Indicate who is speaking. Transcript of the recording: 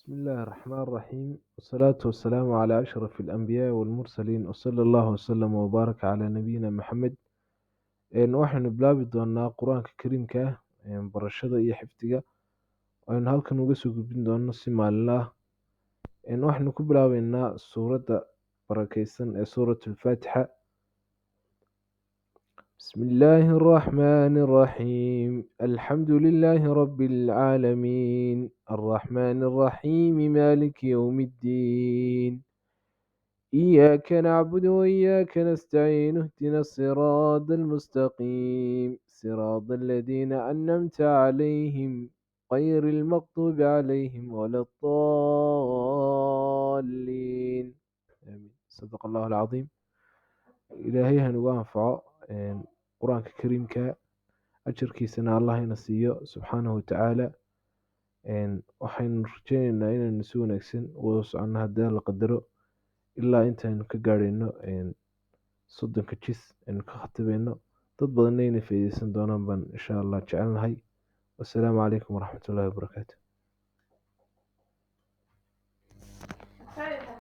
Speaker 1: بسم الله الرحمن الرحيم، والصلاة والسلام على أشرف الأنبياء والمرسلين، وصلى الله وسلم وبارك على نبينا محمد. Waxaynu bilaabi doonaa Qur-aanka Kariimka ah, barashada iyo xifdiga aynu halkan uga soo gudbin doono si maalinle ah. Waxaynu ku bilaabeynaa suuradda barakeysan ee Suurat Alfaatixa. بسم الله الرحمن الرحيم، الحمد لله رب العالمين، الرحمن الرحيم، مالك يوم الدين، إياك نعبد وإياك نستعين، اهدنا الصراط المستقيم، صراط الذين أنعمت عليهم، غير المغضوب عليهم ولا الضالين، آمين. صدق الله العظيم. Ilaahay hanugu anfaco Qur-aanka Kariimka, ajarkiisana Allah ina siiyo subxaanahu watacaala. Waxaynu rajeyneynaa inaynu si wanaagsan u wada soconno haddii la qadaro ilaa intaynu ka gaadhayno 30-ka jis aynu ka khatimayno. Dad badanna inay faa'iideysan doonaan baan insha Allah jecelnahay. Wassalaamu calaykum waraxmatullaahi wabarakaatu.